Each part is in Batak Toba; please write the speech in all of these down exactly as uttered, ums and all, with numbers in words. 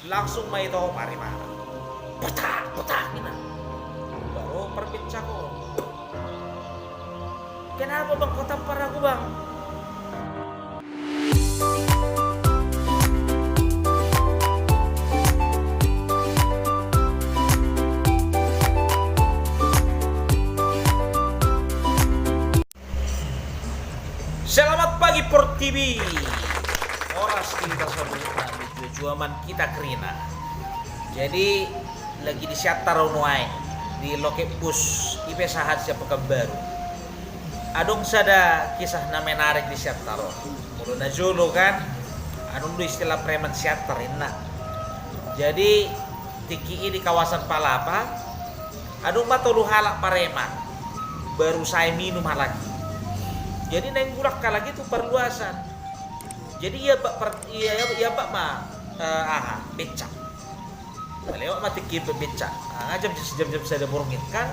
Langsung ma i toho pareman. Petak, petak, ninna. Baru parbecak on. Kenapa, Bang, kau tampar aku, Bang? Selamat pagi, Portibi. Horas di hita saluhutna, jua-jua ma hita kerina. Jadi, lagi di Siantar au nuaeng, di loket bus, i pe sahat sian Pekanbaru. Adong sada kisah na menarik di Siantar on. Molo na jolo kan, adong do istilah preman Siantar, ninna. Jadi, tingki i di kawasan Palapa, adong ma tolu halak pareman, baru sae minum halak i. Jadi naeng mulak halak i tu parluasan. Jadi iabak par-, ia, ia, iabak ma, eh, aha, becak. Lewat ma tingki i becak. Ah, jam, jam, jam sada borngin kan.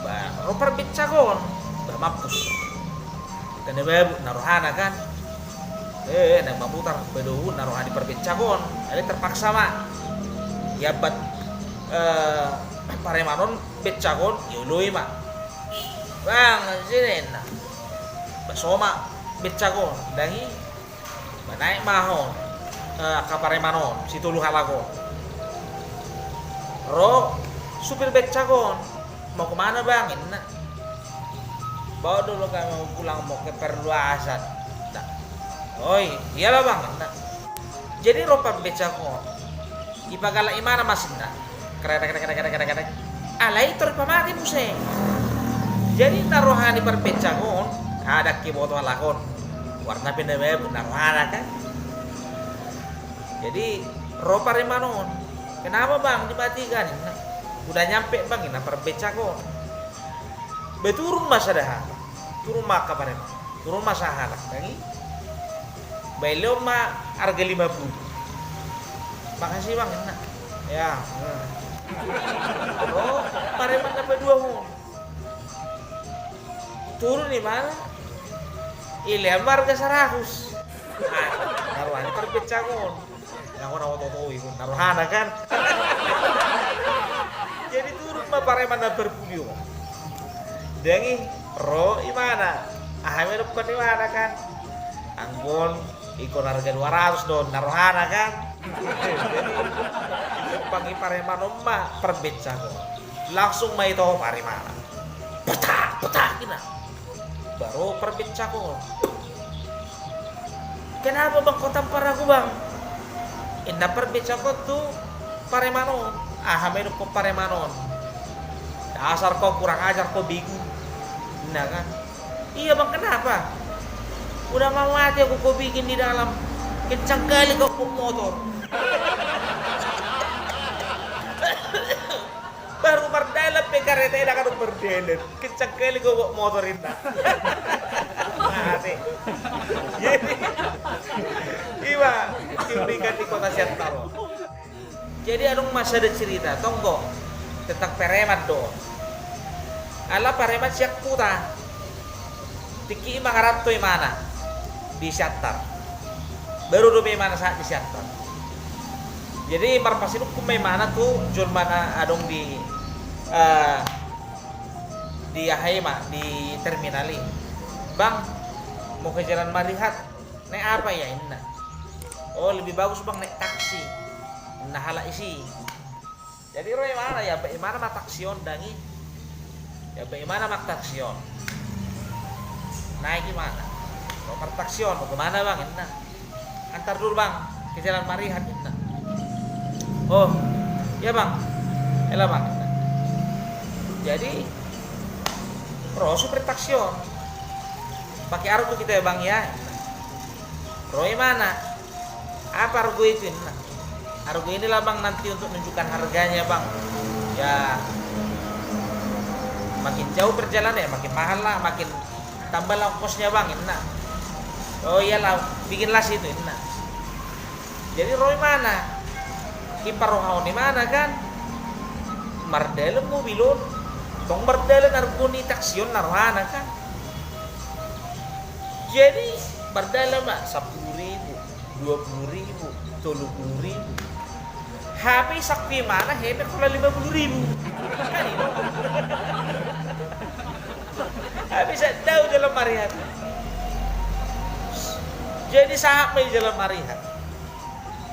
Ba, ro parbecak on. Ba, mampus. Kan na mabuk na rohana kan. Eh, na mamutar bedohu na roha ni parbecak on. Jadi terpaksa ma. Iabak, eh, pareman on becak on, ioloi ma. Bang, sini, ninna. Ba, so ma becak on. Ndang i. Ba, naek ma ho, eh, angka pareman on, si tolu halak on. Ro supir becak on. Mau kemana, Bang? Ninna. Bawa dulu kami pulang, mau ke perluasan. Nah. Oi, iyalah, Bang, ninna. Jadi ro parbecak on. Ipagalak imana ma sinna. Kredek, kredek, kredek, kredek, kredek. Alai tor ipamate muse. Jadi na roha ni parbecak on, hadak iboto halak on. Warna pe na mabuk na rohana kan. Jadi ro pareman on. Kenapa, Bang, dimatikan? Ninna. Udah nyampe, Bang, ninna, parbecak on. Ba, turun ma sada halak. Turun ma angka pareman. Turun ma sahalak, ndang i. Ba, ilehon ma arga lima pulu. Makasih, Bang, ninna. Ya. Ro pareman na paduahon. Turun imana. Ilehon ma arga saratus. Ah, na roha ni parbecak on. Yang orang oto-oto i, na rohana kan. Jadi turun ma pareman na parpudi on. Ndang i, ro imana. Aha ma didokkon imana kan. Anggo on, ingkon arga dua ratus do, na rohana kan. Jadi, diumpang i pareman on ma parbecak on. Langsung ma i toho pareman. Petak, petak, ninna. Baru parbecak on. Kenapa, Bang, kau tampar aku, Bang? Ninna parbecak on tu pareman on. Aha ma didokkon pareman on. Dasar kau kurang ajar, kau begu. Ninna kan. Iya, Bang, kenapa? Udah mau mati aku, kau bikin di dalam. Kencang kali kau bawa motor. Baru mardalan pe kareta i, ndang adong mardalan. Kencang kali kau bawa motor, ninna. Mate. Jadi, iba, keunikan di kota Siantar on. Jadi adong ma sada cerita, tong do, tentang pareman do. Ala pareman sian huta. Tingki i mangaranto imana di Siantar. Baru dope imana sahat di Siantar. Jadi marpasidungkun ma imana tu jolma na adong di, eh, di aha i ma, di terminal i. "Bang, mau ke Jalan Marihat, naik apa ya?" ninna. "Oh, lebih bagus, Bang, naik taksi," ninna halak isi. Jadi ro imana, iabak imana ma taksi on, ndang i. Iabak imana ma taksi on. Naik imana. Ro ma taksi on, "Mau kemana, Bang?" ninna. "Antar dulu, Bang, ke Jalan Marihat," ninna. "Oh, iya, Bang. Elo, Bang," ninna. Jadi ro supir taksi on. "Pakai argo kita ya, Bang, ya," ninna. Ro imana. "Apa argo itu?" ninna. "Argo inilah, Bang, nanti untuk nunjukkan harganya, Bang. Ya, makin jauh perjalanan ya makin mahal lah, makin tambah lah ongkosnya, Bang," ninna. "Oh iyalah, bikinlah situ," ninna. Jadi ro imana. Diparohahon imana kan. Mardalan mobil on. Tong mardalan argo ni taksi on na rohana kan. Jadi mardalan ma, sampulu ribu, dua puluh ribu, Tolu pulu ribu. Hape sangkimana hepeng holan lima pulu ribu. Kan i do. Hape sandau jala marihat. Jadi sahat ma i jala marihat.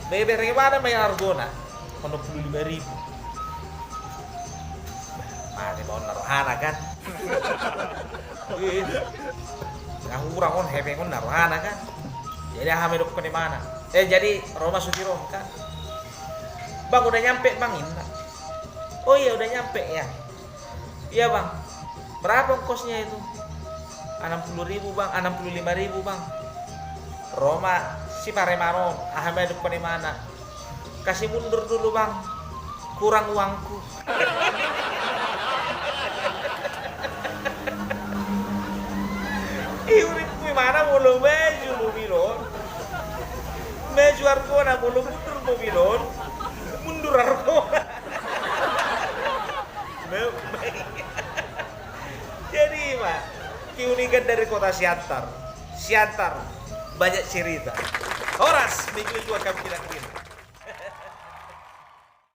Bebere mana ma i argona? Onom pulu lima ribu. Mate ma on na rohana kan. Ih, nga hurang on hepeng on na rohana kan. Jadi aha ma i dokkon imana? Eh, jadi ro ma supir on kan. Bang, udah nyampe, Bang, inna. Oh iya, udah nyampe ya. Iya, Bang. Berapa ongkosnya itu? Enam puluh ribu, Bang. Enam puluh lima ribu, Bang. Ro ma si pareman on, aha ma i dokkon imana? Kasih mundur dulu, Bang. Kurang uangku. Iuring ku imana molo maju mobil on. Maju argona, molo mundur mobil on. Mundur argona. Jadi ma keunikan dari kota Siantar. Siantar banyak cerita. Horas, minggu itu akan kita kirim.